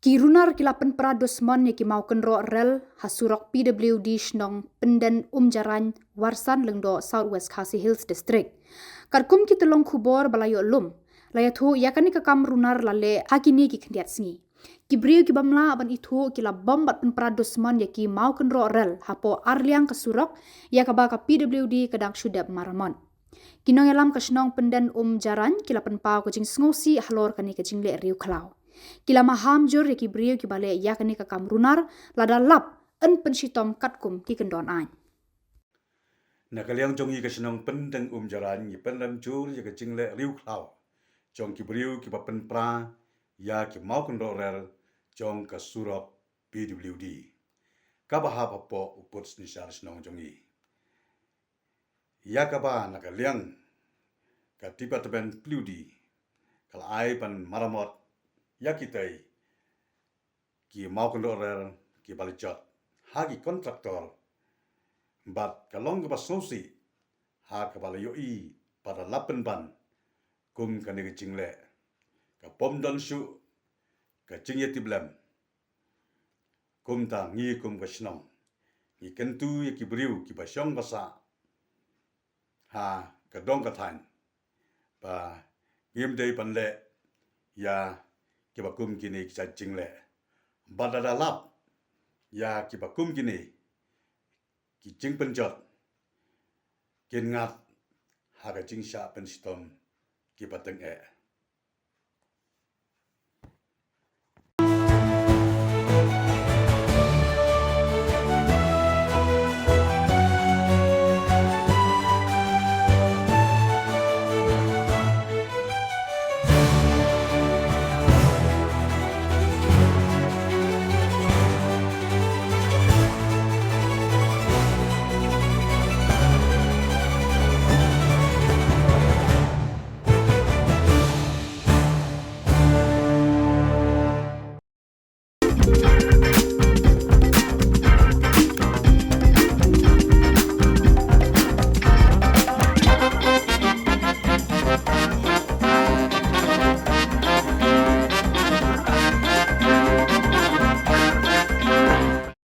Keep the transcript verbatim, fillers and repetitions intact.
Ki runar ki la pynpra dusmon ïa ki maw kynroh rel ha surok P W D shnong Pynden Umjarain, Warsan Lyngdoh, South West Khasi Hills District. Katkum ki tyllong khubor ba la ïoh lum, la ïathuh ïa kane ka kam runar la leh ha kine ki khyndiat sngi. Ki briew ki bym lah ban ithuh ki la bom bad pynpra dusmon ïa ki maw kynroh rel hapoh arliang ka surok ïa kaba ka P W D ka dang shu dep maramot. Ki nongïalam ka shnong Pynden Umjarain ki la pynpaw ka jingsngewsih halor kane ka jingleh riewkhlaw. Ki la maham jur ïa ki briew kiba leh ïa kane ka kam runar, lada lap yn pynshitom katkum ki kyndon aiñ. Na ka liang jong ngi ka shnong Pynden Umjarain ngi pynrem jur ïa ka jingleh riewkhlaw jong ki briew kiba pynpra ïa ki maw kynroh rel jong ka surok P W D kaba hap hapoh u pud synshar shnong jong ngi. Ïa kaba na ka liang ka department P W D ka la ai ban maramot ïa kitei ki maw kynroh rel kiba la jot ha ki kontraktor, bad ka long kaba sngewsih ha kaba la ïohi ba la lap pynban kum kane ka jingleh, ka bym don shuh ka jingïatiplem. Kumta ngi kum ka shnong ngi kyntu ïa ki briew kiba shong ba sah ha ka dong ka thaiñ ba ngim dei ban leh ïa kiba kum kine ki jait jingleh, bad lada lap ïa kiba kum kine ki jingpynjot, kin ngat ha ka jingshah pynshitom kiba tyngeh.